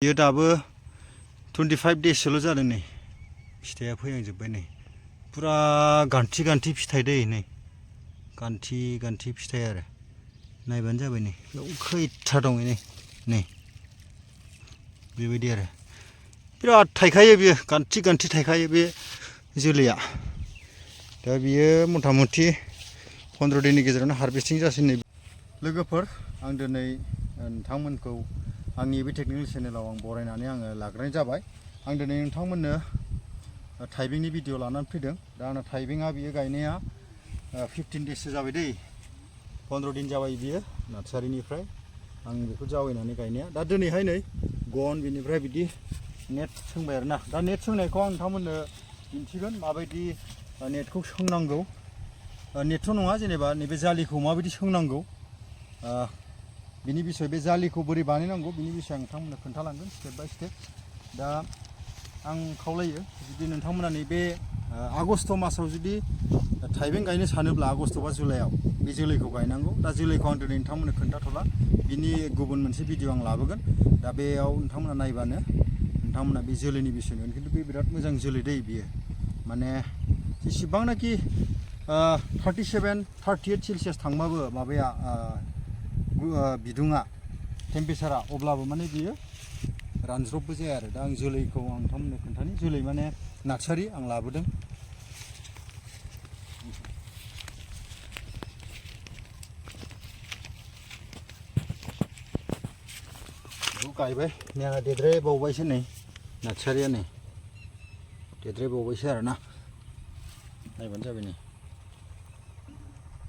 बियो दाबो 25 डेजसोल' जादों नै फिथाइया फैहांजोब्बाय नै पुरा गान्थि गान्थि फिथाइ दै नै गान्थि गान्थि फिथाइ आरो नायबानो जाबाय नै बेयाव खैथा दं नै बेबायदि आरो बिराद थाइखायो बियो गान्थि गान्थि थाइखायो बे जोलैया दा बियो मथा मथि 15 दिननि गेजेरावनो हारभेस्टिं जासिगोन लोगोफोर आं दिनै नोंथांमोनखौ आंनि बे टेकनिकेल चेनेलाव आं बरायनानै आङो लाग्रोनाय जाबाय आं दिनै नोंथांमोननो थाइबेंनि भिडिअ लानानै फैदों दा आंना थाइबेंआ बियो गायनाया 15 डेजसो जाबाय दै 15 दिन जाबाय बियो नार्सारिनिफ्राय आं बेखौ जावैनानै गायनाया दा दिनैहाय नै गन बिनिफ्राय बिदि नेट सोंबाय आरोना दा नेट सोंनायखौ आं नोंथांमोननो दिन्थिगोन माबायदि नेटखौ सोंनांगौ नेटथ' नङा जेनेबा नैबे जालिखौ माबायदि सोंनांगौ बिनि बिसय बे जालिखौ बोरै बानायनांगौ बिनि बिसय आं नोंथांमोननो खोन्थालांगोन स्टेप बाय स्टेप दा आं खावलायो जुदि नोंथांमोना नैबे आगष्ट मासाव जुदि थाइबें गायनो सानोब्ला आगष्ट बा जुलाइआव बे जोलैखौ गायनांगौ दा जोलैखौ आं दिनै नोंथांमोननो खोन्थाथ'ला बिनि गुबुन मोनसे भिडिअ आं लाबोगोन दा बेयाव नोंथांमोना नायबानो नोंथांमोना बे जोलैनि बिसय नुगोन खिन्थु बे बिराद मोजां जोलै दै बियो माने जेसेबांनाखि 37, 38 सेलसियास थांबाबो माबाया बिदुङा टेम्पारेचारा अब्लाबो माने बियो रानज्रबबो जाया आरो दा आं जोलैखौ आं नोंथांमोननो खोन्थानि जोलै माने नार्सारि आं लाबोदों बेखौ गायबाय नै आंहा देद्रायबावबायसो नै नार्सारिया नै देद्रायबावबायसो आरोना नायबानो जाबाय नै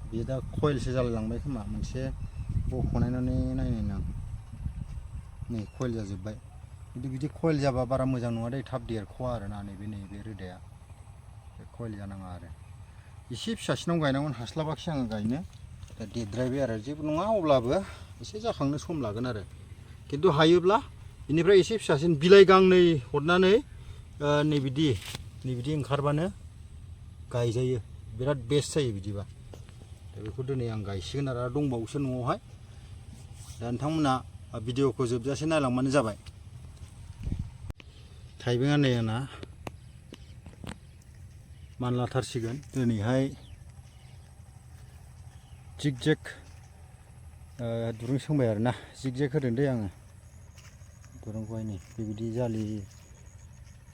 बेयो दा कइलसो जालायलांबाय खोमा मोनसे बख'नायनानै नायनायनो आं नै कइल जाजोब्बाय खिन्थु बिदि कइल जाबा बारा मोजां नङा दै थाब देरख'वा आरोना नैबे रोदाया बे कइल जानाङा आरो एसे फिसासिनाव गायनांगोन हास्लाबाखिसै आङो गायनो दा देद्रायबाय आरो जेबो नङा अब्लाबो एसे जाखांनो सम लागोन आरो खिन्थु हायोब्ला बेनिफ्राय एसे फिसासिन बिलाइ गांनै हरनानै नैबिदि ओंखारबानो गायजायो बिराद बेस्ट जायो बिदिबा दा बेखौ दिनै आं गायसिगोन आरो दंबावोसो न'आवहाय दा नोंथांमोना भिडिअखौ जोबजासे नायलांबानो जाबाय थाइबेंआ नै आंना मानलाथारसिगोन दिनैहाय जिग जेग दुरुं सोंबाय आरोना जिग जेग होदों दै आङो दुरुंखौहाय नै बेबायदि जालि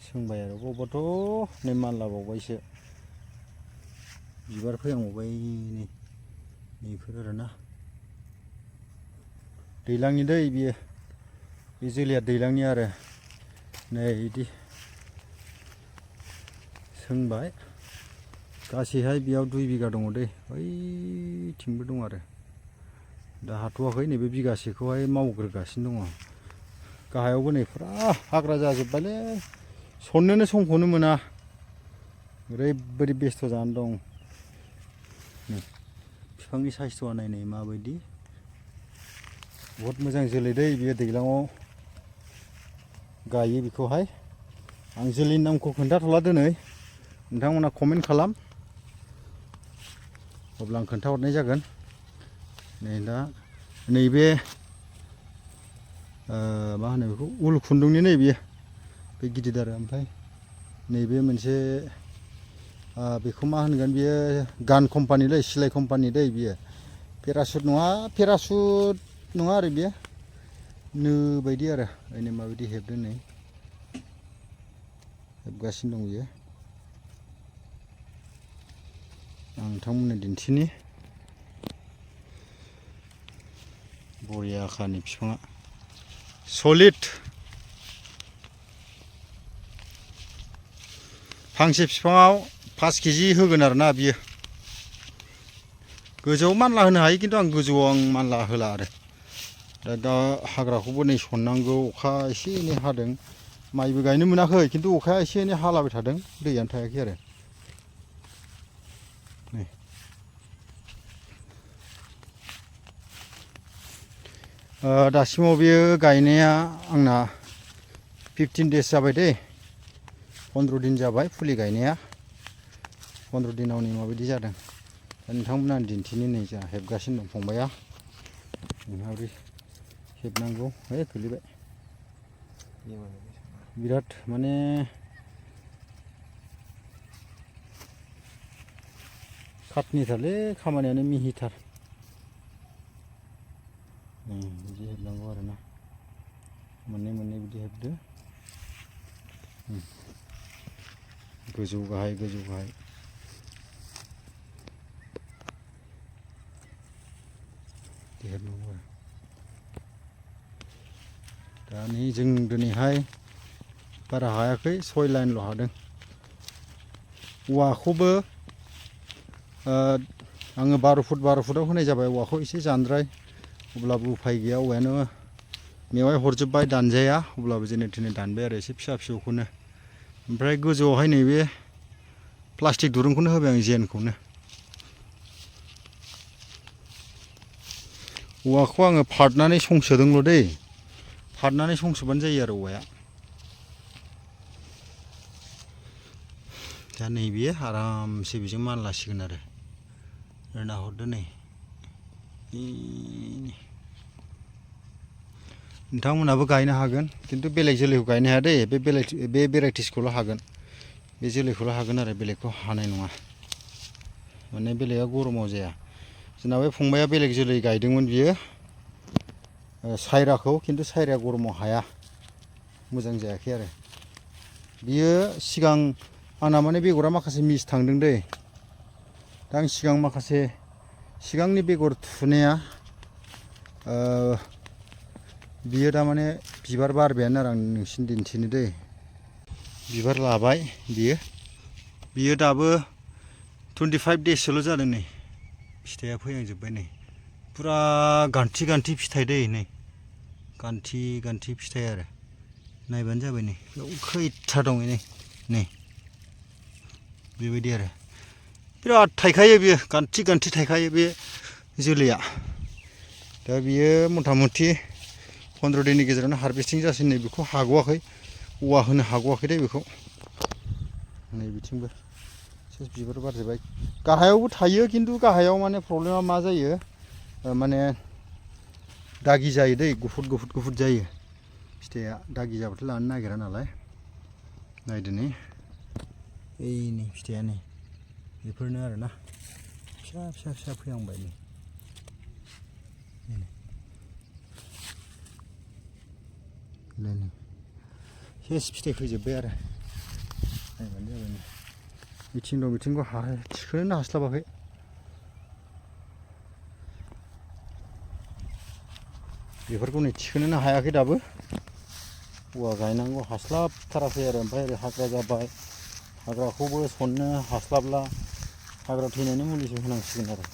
सोंबाय आरो बबावबाथ' नै मानलाबावबायसो बिबार फैहांबावबाय नैफोर आरोना दैज्लांनि दै बियो बे जोलैया दैज्लांनि आरो नै बिदि सोंबाय गासैहाय बेयाव 2 बिगा दङ दै बैथिंबो दं आरो दा हाथ'वाखै नैबे बिगासेखौहाय मावग्रोगासिनो दङ गाहायावबो नै फुरा हाग्रा जाजोब्बायलै सननोनो समखौनो मोना ओरैबायदि बेस्थ' जानानै दं बिफांनि साइसथ'आ नायनाय माबायदि बहुद मोजां जोलै दै बियो दैज्लाङाव गायो बेखौहाय आं जोलैनि नामखौ खोन्थाथ'ला दिनै नोंथांमोना कमेन्ट खालाम अब्ला आं खोन्थाहरनाय जागोन नै दा नैबे मा होनो बेखौ उल खुन्दुंनि नै बियो बे गिदिर आरो ओमफ्राय नैबे मोनसे बेखौ मा होनगोन बियो गान कम्पानिलै सिलाय कम्पानि दै बियो पेरासुट नङा आरो बियो नो बायदि आरो ओरैनो माबायदि हेबदों नै हेबगासिनो दं बियो आं नोंथांमोननो दिन्थिनि बरियाखानि बिफाङा सलिड फांसे बिफाङाव 5 केजि होगोन आरोना बियो गोजौआव मानला होनो हायो खिन्थु आं गोजौआव मानला होला आरो दा हाग्राखौबो नै सननांगौ अखा एसे एनै हादों माइबो गायनो मोनाखै खिन्थु अखाया एसे एनै हालाबाय थादों दैयानो थायाखै आरो नै दासिमाव बेयो गायनाया आंना 15 डेज जाबाय दै 15 दिन जाबाय फुलि गायनाया 15 दिनाव नै माबायदि जादों दा नोंथांमोना आं दिन्थिनि नै जा हेबगासिनो दं फंबाया माबोरै हेबनांगौ गोलैबाय बिराद माने खाटनिथारलै खामानियानो मिहिथार बिदि हेबनांगौ आरोना मोननै मोननै बिदि हेबदो गोजौ गाहाय गोजौ गाहाय बिदि हेबनांगौ आरो दा नै जों दिनैहाय बारा हायाखै 6 लाइनल' हादों औवाखौबो आङो 12 फुटाव होनाय जाबाय औवाखौ एसे जानद्राय अब्लाबो उफाय गैया औवायानो मेवाइ हरजोब्बाय दानजाया अब्लाबो जेने थेने दानबाय आरो एसे फिसा फिसौखौनो ओमफ्राय गोजौआवहाय नैबे प्लास्टिक दुरुंखौनो होबाय आं जेनखौनो औवाखौ आङो फारनानै संसोदोंल' दै फारनानै संसोबानो जायो आरो औवाया दा नैबे आरामसे बेजों मानलासिगोन आरो नाहरदो नै नोंथांमोनाबो गायनो हागोन खिन्थु बेलेग जोलैखौ गायनो हाया दै बे भेराइटिसखौल' हागोन बे जोलैखौल' हागोन आरो बेलेगखौ हानाय नङा माने बेलेगा गरमाव जाया जोंना बे फंबाया बेलेग जोलै गायदोंमोन बियो सायराखौ खिन्थु सायराया गरमाव हाया मोजां जायाखै आरो बियो सिगां आंना माने बेगरा माखासे मिस थांदों दै दा आं सिगां माखासे सिगांनि बेगर थुनाया बियो दा माने बिबार बारबायानो आरो आं नोंसिनो दिन्थिनो दै बिबार लाबाय बियो दाबो 25 देससोल' जादों नै फिथाइया फैहांजोब्बाय नै फुरा गान्थि गान्थि फिथाइ दै नै गान्थि गान्थि फिथाइ आरो नायबानो जाबाय नै बेयाव खैथा दङ नै बेबायदि आरो बिराद थाइखायो बियो गान्थि गान्थि थाइखायो बे जोलैया दा बियो मथा मथि 15 दिननि गेजेरावनो हारभेस्टिं जासिन नै बेखौ हागवाखै औवा होनो हागवाखै दे बेखौ नै बिथिंबो एसे बिबार बारजोब्बाय गाहायावबो थायो खिन्थु गाहायाव माने प्रब्लेमा मा जायो माने दागि जायो दै गुफुर जायो फिथाइया दागि जाबाथाय लानो नागिरा नालाय नायदो नै नै फिथाइया नै बेफोरनो आरोना फिसा फैहांबाय नै सेस फिथाइ फैजोब्बाय आरो नायबानो जाबाय नै बिथिं दं बिथिंखौ थिखोनो हास्लाबाखै बेफोरखौ नै थिखोनोनो हायाखै दाबो औवा गायनांगौ हास्लाबथाराखै आरो ओमफ्राय ओरै हाग्रा जाबाय हाग्राखौबो सननो हास्लाबला हाग्रा थैनायनि मुलिसो होनांसिगोन आरो